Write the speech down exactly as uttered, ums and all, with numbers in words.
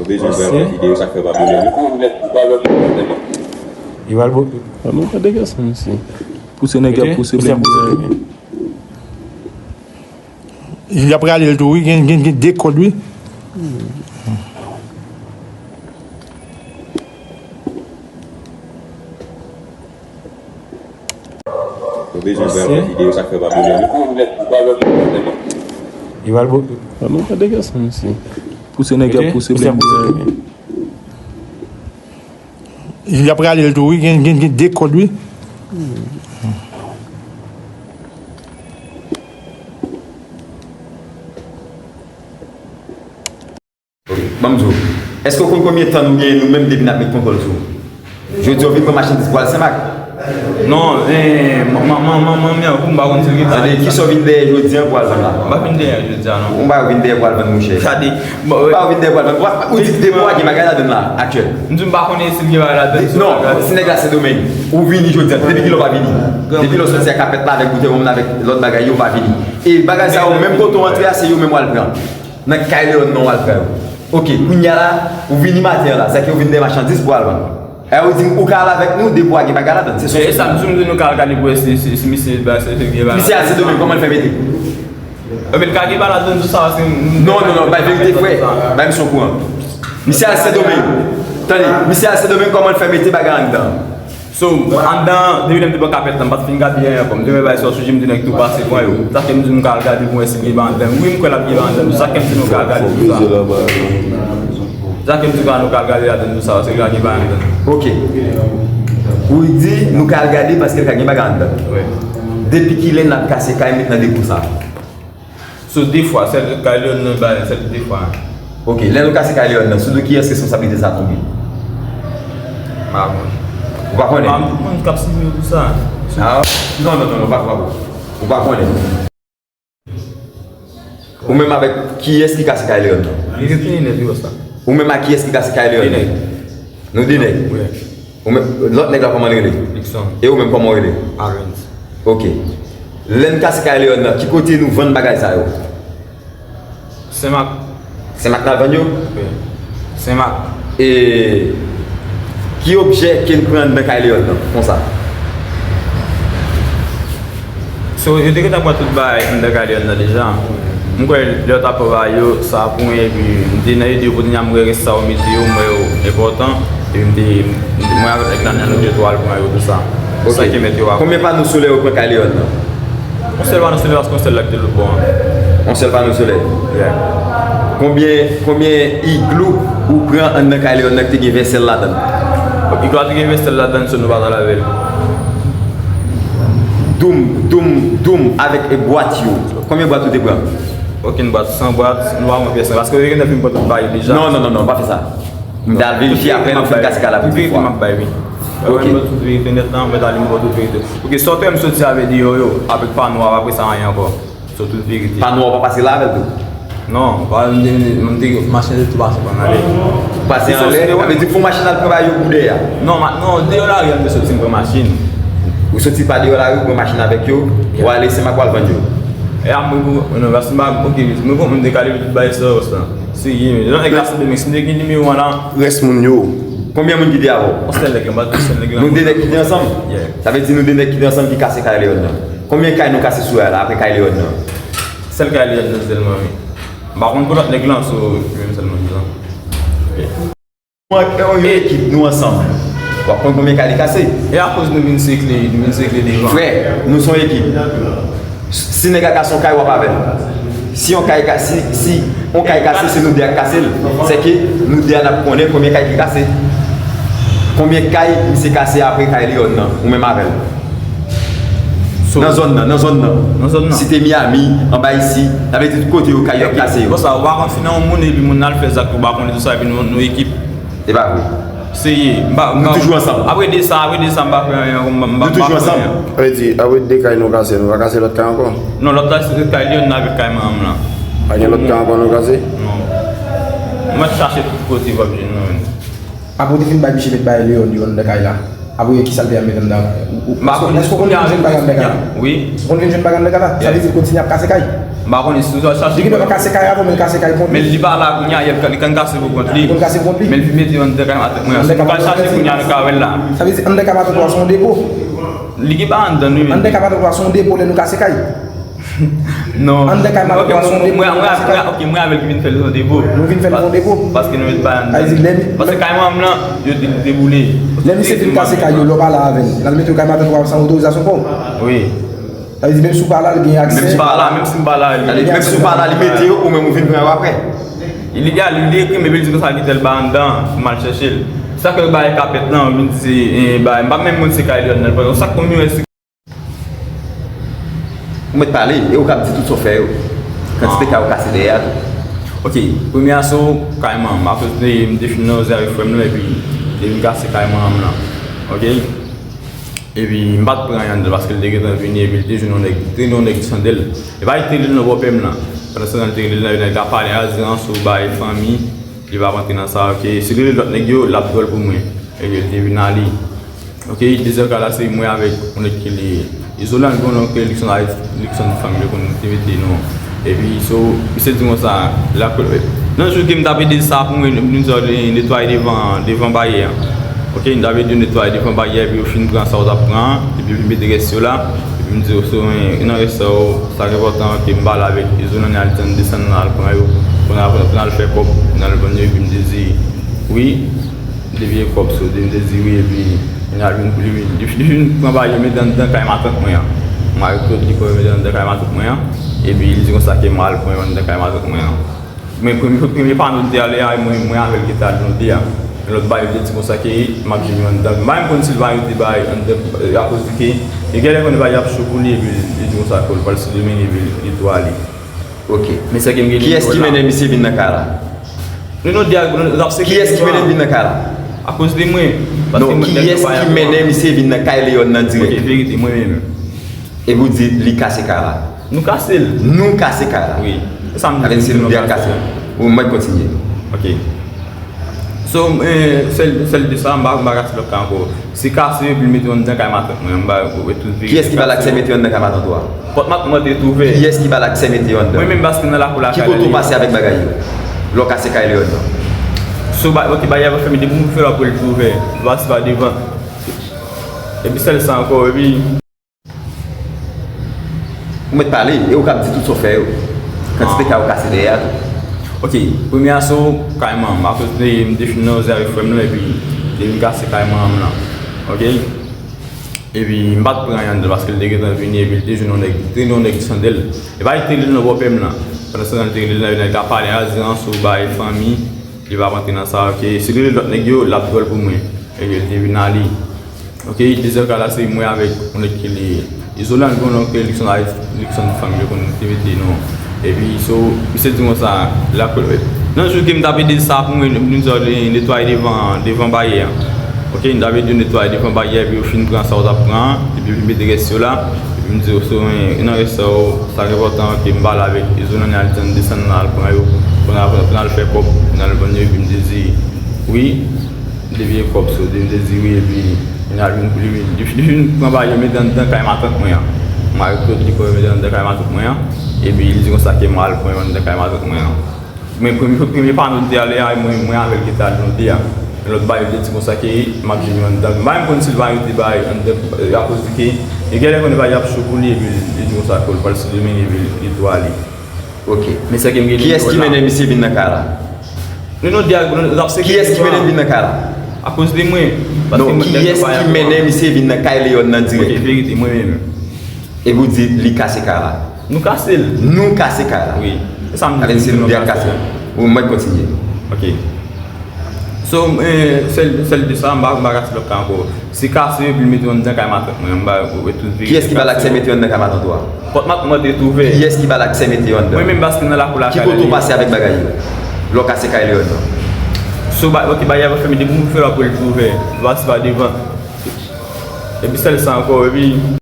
Yo bezwen pran vre videyo, sa k fè pa boule yo. Li pral bo- An nou pa degase mesye. Pouse nèg y ap pouse blenn. Li ap rale l tou wi, gen, gen, gen de kòd wi. Yo bezwen pran vre videyo, sa k fè pa boule yo. Li pral bo- An nou pa degase mesye. Pouse nèg y ap pouse blenn. Li ap rale l tou wi, gen, gen, gen de kòd wi. Ban m di w, èske w konn konbyen tan nou genyen nou menm depi n ap met kontwòl sou ou? Jodi a w vin pran machandiz pou w al Senmak? Non, eh, manman, manman, manman, pou m pa konn si l gen. Sa vle di, kisa w vin dèyè jodi a pou w al vann la? M pa vin dèyè jodi a, non. Ou pa vin dèyè pou w al vann, monchè. Sa di, bon, ou pa vin dèyè pou w al vann. Ou, ou di depo a gen bagay ladann la, aktyèl. M di m pa konnen si l gen bagay ladann. Non, si nèg la Sendomeng, ou vini jodi a, depi kilè w pa vini? Depi lè w soti ak kapèt la, avèk boutèy wonm nan, avèk lòt bagay yo, w pa vini. E bagay sa yo, menm kote w antre a, se yo menm w al pran. Nan kay Leòn nan w al pran yo. Oke, kounye a la, ou vini maten an la, sèke ou vin dèyè machandiz pou w al vann. E ou di m ou ka al avèk nou, depo a gen bagay ladann, se sa w di. E sa m di, m di nou ka al gade pou wè si, si, si misye ba, si, si gen bagay. Misye al Sendomeng, kòman l fè mete? Ebyen, l ka gen bagay ladann tou sa, paske m... Non, non, non, bay verite, frè. Bay misye okouran. Misye al Sendomeng. Tande, misye al Sendomeng, kòman l fè mete bagay anndan? So, anndan, depi lè m te pran kapèt la, m pa t fin gade anyen ankò. M te wè bagay sa yo sou je m, m te nèg tou pase pran yo. Sa fè m di nou ka al gade pou wè si gen bagay anndan. Wi, m kwè l ap gen bagay anndan. Sa fè m di nou ka al gade pou sa. Sa fè m di nou ka al gade ladann pou sa, paske l ka gen bagay anndan. Oke. Ou di nou ka al gade paske l ka gen bagay anndan. Wi. Depi kilè n ap kase kay met nan depo sa? Sou de fwa, sèl kay Leòn nan bay, sèl de fwa. Oke, lè nou kase kay Leòn nan, sou do kiyès responsablite sa tonbe? M pa konn. Ou pa konnen? M pa konn k ap sibi pou sa. Ah, non, non, non, non, ou pa, ou pa, ou pa konnen. Ou menm avèk kiyès ki kase kay Leòn nan? Li vin fini nèt yo sa. Ou menm ak kiyès ki kase kay Leòn nan? Nou de nèg. Wi. Ou menm, lòt nèg la kòman l rele? Luckson. E ou menm kòman w rele? Arens. Oke. Lè n kase kay Leòn nan, ki kote nou vann bagay sa yo? Senmak. Senmak n al vann yo? Wi. Senmak. E ki objè ke n pran anndan kay Leòn nan, konsa? So, yo te gentan pran tout bagay anndan kay Leòn nan deja. M kwè lè yo t ap pran bagay yo, sa pou mwen, epi m te nan ede yo kounye a, m wè rès sa yo mete yo, m wè yo enpòtan, epi m te, m te, mwen avèk nèg la, nou te tou al pran yo tou sa. Sa ki mete yo a. Konbyen pano solè yo pran kay Leòn nan? Yon sèl pano solè, paske yon sèl la ki te lòt bò an. Yon sèl pano solè? Yeah. Konbyen, konbyen iglou ou pran anndan kay Leòn nan ki te gen vèsèl ladann? Iglou a te gen vèsèl ladann, so nou pa t al avè l. Doum, doum, doum avèk e bwat yo. Konbyen bwat ou te pran? Okenn bwat, san bwat, nou pa pran pyès nan, paske yo te gentan fin pran tout bagay yo deja. Non, non, non, non, pa fè sa. M t al verifye apre nou fin kase kay la pou de fwa. Tout verite m ap bay, wi. Ok. Mwen tout verite nèt la, mwen t ale m ba w tout verite. Ok, sa w te wè m soti avè deyò yo, avèk pano a, apre sa anyen ankò. So tout verite. Pano a w pa pase la avè l tou? Non, pa m te, m te mache tou pase pa m ale. Pase anlè, sa vle di fon machin al pran bagay yo pou dèyè a? Non, ma, non, deyò lari a m te soti m pran machin. Ou soti pa deyò lari, ou pran machin avèk yo, ou ale Senmak ou al vann yo? E a mwen pou, non, paske m pa, ok, mwen pou mwen dekale tout bagay sa, sa. Serye, men lòt nèg la se demen, si m te gen nimewo a la. Rès moun yo. Konbyen moun ki te avè w? Yon sèl nèg, yon sèl nèg la. Nou de nèg ki te ansanm? Yeah. Sa vle di nou de nèg ki te ansanm ki kase kay Leòn nan. Konbyen kay nou kase sou a la apre kay Leòn nan? Sèl kay Leòn nan sèlman, wi. M pa konn pou lòt nèg lan, so, li menm sèlman ki lan. Mwen ak yon ekip, nou ansanm. W ap konn konbyen kay li kase. E akoz nou vin sekle, nou vin sekle devan. Frè, nou se yon ekip. Si nèg la kase yon kay, w ap avè l. Si yon kay ka-, si, si yon kay kase, se nou de a k kase l. Sèke nou de a n ap konnen konbyen kay ki kase. Konbyen kay misye kase apre kay Leòn nan, ou menm avè l? Nan zòn nan, nan zòn nan. Nan zòn nan. Site Miami, anba isi, sa vle di tout kote yo kay yo ap kase yo. Bon, sa, ou pa konn si nan yon moun epi moun nan al fè zak ou pa konnen tout sa, epi nou, nou ekip. E pa vre. Serye, m pa, m pa. Nou toujou ansanm. Apre de sa, apre de sa, m pa fè anyen ankò, m pa, m pa fè anyen. Nou toujou ansanm. Sa vle di, apre de kay nou kase, nou pa kase lòt kay ankò? Non, lòt la se kay Leòn nan avèk kay manman m lan. Pa gen lòt kay ankò nou kase? Non. Mwen chache tout kote, pa jwenn non. Apre w te fin bay misye met bagay Leòn yo anndan kay la. Apre kisa l te al met anndan? M pa konn. Èske w konn vin jwenn bagay anndan kay la? Wi. Ou konn vin jwenn bagay anndan kay la? Sa vle di l kontinye ap kase kay? M M pa konnen si w chache. Li gentan kase kay avè w, men l kase kay kont li. Men li pa la kounye a, li konn kase pou kont li. Li konn kase pou kont li. Men l vin mete yo anndan kay matant mwen an. Si nou pral chache kounye a, nou ka wè l la. Sa vle di anndan kay matant ou a se yon depo. Li gen pa anndan, wi, men anndan kay matant ou a se yon depo lè nou kase kay. Non. Anndan kay matant ou a se yon depo, nou kase kay. Ok, mwen avè l ki vin fè l yon depo. Nou vin fè l yon depo. Paske nou met bagay anndan. Paske kay manman m lan, yo te, te boule. Lè misye vin kase kay yo, lè w pa la avè l, l al mete yo kay matant ou a san otorizasyon pa w. Wi. Sa vle di, menm si w pa la, l gen aksè. Menm si w pa la, menm si m pa la, li, menm si w pa la, li mete yo, ou menm ou vin pran yo apre. Li, li, li ekri m, epi l di konsa, kite l ba anndan, pou m al chèche l. Sa ke l bay kapèt lan, vin di se, eh, bay, m pa menm konn se kay Leon nan, sa k konn yon. Ou mèt pale, e ou k ap di tout sa w fè yo. Kantite kay ou kase dèyè a tou. Ok, premye aso, kay manman m, akoz m te fin nan koze avèk frè m lan, epi li vin kase kay manman m lan. Ok? Epi m pa t pran anyen anndan l paske l te gentan vini epi l te jwenn yon nèg, te jwenn yon nèg ki tande l. E pa li te rele l non bòpè m lan. Pandan se tan l te rele l nan, nèg la pale a zan sou bay fanmi, li pa rantre nan sa, ok. Si l rele lòt nèg yo, l ap dwòl pou mwen. Epi l te vin ale. Ok, dezyèm ka la se mwen avèk yon nèg ki rele Izolan, gen yon nonm ki rele Luckson, Luckson fanmi yo konn te mete non. Epi, so, misye di konsa, l ap, nan jou ke m t ap ede sa pou mwen, m di w netwaye devan, devan baryè a. Ok, m t ap ede w netwaye devan baryè a, epi yo fin pran sa yo t ap pran an, epi yo vin mete rès yo la, epi m di yo, so, men, nan rès sa yo, sa k enpòtan ke m pale avèk Izolan, al tann desann nan, al pran yo, pou n al, pou n al fè kòb, pou n al vann yo, epi m te di, wi, m te veye kòb, so, m te di wi, epi, kounye a, li vin, li vin, li fin pran baryè yo, mete anndan kay matant mwen an. Mwen avèk Claude, li pran yo, mete anndan kay matant mwen an. Epi li di konsa ke m al pran yo anndan kay matant mwen an. Men premye, premye pano m te ale a, mwen, mwen avè l ki te al nan de a. Men lòt baryè yo te di konsa ke m ap jwenn yo anndan. M pa menm konn si l pa rete bay anndan, eh, akoz di ke, e genlè konnen baryè ap cho pou li, epi li di konsa ke l pral si demen, epi li tou ale. Ok. Men sa ke m gen. Kiyès ki mennen misye vin nan kay la? Nou, nou di a, nou, nou ap sekirite. Kiyès ki mennen l vin nan kay la? Akoz de mwen. Non, kiyès ki mennen misye vin nan kay Leon nan dirèk? Ok, verite, mwen menm. Epi w di li kase kay la. Nou kase l. Nou kase kay la. Wi. Se sa m di. Avèk se nou di a kase l. Ou mèt kontinye. Ok. So, eh, sèl, sèl de sa, m pa, m pa kase lòt kay ankò. Se kase yo, epi l mete yo anndan kay matant mwen, m ba yo tout verite. Kiyès ki ba l aksè mete yo anndan kay matant ou a? Pòt matant mwen te twouve. Kiyès ki ba l aksè mete yo anndan? Mwen menm, paske nan lakou lakay la. Ki kote w pase avèk bagay yo? Lè w kase kay Leon nan. So, ba, ok, baryè a pa fèmen, depi m ouvri fè l, w ap wè l tou ouvè. Ou pase pa devan. Epi sèl sa ankò, epi. Ou mèt pale, e ou k ap di tout sa w fè yo. Kantite kay ou kase dèyè a tou. Ok, premye aso, kay manman m, akoz m te fin nan koze avèk frè m lan, epi li te vin kase kay manman m lan. Ok? Epi m pa t pran anyen anndan l, paske l te gentan vini, epi l te jwenn yon nèg, te jwenn yon nèg ki tande l. E pa li te rele l non bòpè m lan. Pandan se tan l te rele l nan, nèg la pale a zan sou bay fanmi, li pa rantre nan sa, ok. Si l rele lòt nèg yo, l ap dwòl pou mwen. Epi l te vin ale. Ok, dezyèm ka la, se mwen avèk yon nèg ki rele Izolan, gen yon nonm ki rele Luckson, Luckson fanmi yo konn te mete non. Epi, so, misye di konsa, l ap, nan jou ke m t ap ede sa pou mwen, m di w netwaye devan, devan baryè a. Ok, m t ap ede yo netwaye devan baryè a, epi yo fin pran sa yo t ap pran an, epi yo vin mete rès yo la. Epi m di yo, so, men, nan rès sa yo, sa k enpòtan, ke m pale avèk Izolan, al tann desann nan, al pran yo, pou n al, pou n al fè kòb, pou n al vann yo, epi m te di, wi. M te veye kòb sou li, m te di wi, epi kounye a li vin, li vin, li fin pran baryè yo mete anndan kay matant mwen an. Mwen avèk Claude, li pran yo mete anndan kay matant mwen an. Epi li di konsa ke m al pran yo anndan kay matant mwen an. Men premye, premye pano m te ale a, mwen, mwen avè l ki te al nan de a. Men lòt baryè yo te di konsa ke m ap jwenn yo anndan. M pa menm konn si l pa rete bay anndan, akoz di ke, e genlè konnen baryè ap cho pou li, epi li di konsa ke l pral si demen, epi li tou ale. Ok. Men sa ke m gen. Kiyès ki mennen misye vin nan kay la? Nou, nou di a, nou, nou ap sekirite. Kiyès ki mennen l vin nan kay la? Akoz de mwen. Non, kiyès ki mennen misye vin nan kay Leon nan dirèk? Ok, verite, mwen menm. Epi w di li kase kay la. Nou kase l. Nou kase kay la. Wi. Se sa m di. Avèk se nou di a kase l. Ou mèt kontinye. Ok. So, eh, sèl, sèl de sa, m pa, m pa kase lòt kay ankò. Se kase yo, epi l mete yo anndan kay matant mwen, m ba yo tout verite. Kiyès ki ba l aksè mete yo anndan kay matant ou a? Pòt matant mwen te twouve. Kiyès ki ba l aksè mete yo anndan? Mwen menm, paske nan lakou lakay la. Ki kote w pase avèk bagay yo? Lè w kase kay Leon nan. So, ba, ok, baryè a pa fèmen, depi m ouvri fè l, w ap wè l tou ouvè. Ou pase pa devan. Epi sèl sa ankò, epi.